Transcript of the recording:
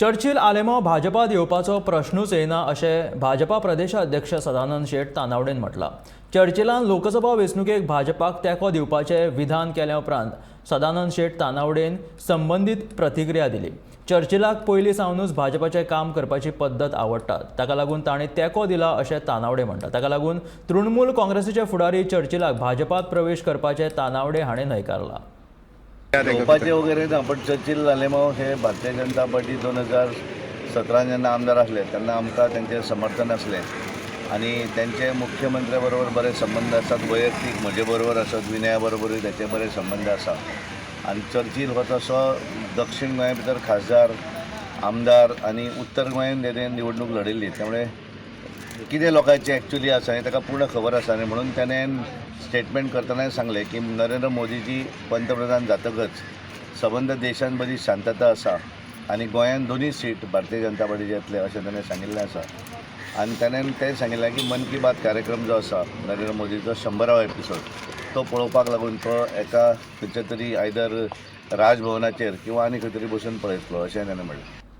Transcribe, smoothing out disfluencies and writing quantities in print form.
चर्चिल आलेमांव भाजपात येवपाचो प्रश्नूच येना अशें भाजपा प्रदेशाध्यक्ष सदानंद शेट तानावडेन म्हटलां. चर्चिलान लोकसभा वेंचणुकेक भाजपाक तेंको दिवपाचें विधान केल्या उपरांत सदानंद शेट तानावडेन संबंदीत प्रतिक्रिया दिली. चर्चिलाक पयलीं सावनूच भाजपाचें काम करपाची पद्दत आवडटा, ताका लागून तांणी तेंको दिला अशें तानावडे म्हणटा. ताका लागून तृणमूल काँग्रेसीचे फुडारी चर्चिलाक भाजपात प्रवेश करपाचें तानावडे हाणें न्हयकारलां. येवपाचें वगैरे ना, पण चर्चिल आलेमाव हे भारतीय जनता पार्टी 2017 जेन्ना आमदार आसले तेन्ना आमकां तेंचें समर्थन आसलें आनी तेंचे मुख्यमंत्र्या बरोबर बरे संबंद आसात, वैयक्तीक म्हजे बरोबर आसत, विनया बरोबरूय तेचे बरे संबंद आसा. आनी चर्चिल हो तसो दक्षीण गोंया भितर खासदार, आमदार आनी उत्तर गोंयान तेणें निवडणूक लढयल्ली. त्यामुळे कितें लोकांचें एक्चुली आसा हें ताका पूर्ण खबर आसा आनी म्हणून तेणें स्टेटमेंट करतनाय सांगलें की नरेंद्र मोदीजी पंतप्रधान जातकच सबंद देशान बरी शांतता आसा आनी गोंयान दोनूय सीट भारतीय जनता पार्टीचे येतले अशें ताणें सांगिल्लें आसा. आनी ताणें तें सांगिल्लें की मन की बात कार्यक्रम जो आसा नरेंद्र मोदीचो 100वो एपिसोड, तो पळोवपाक लागून तो एका खंयच्या तरी आयदर राजभवनाचेर किंवा आनी खंय तरी बसून पळयतलो अशें ताणें म्हणलें.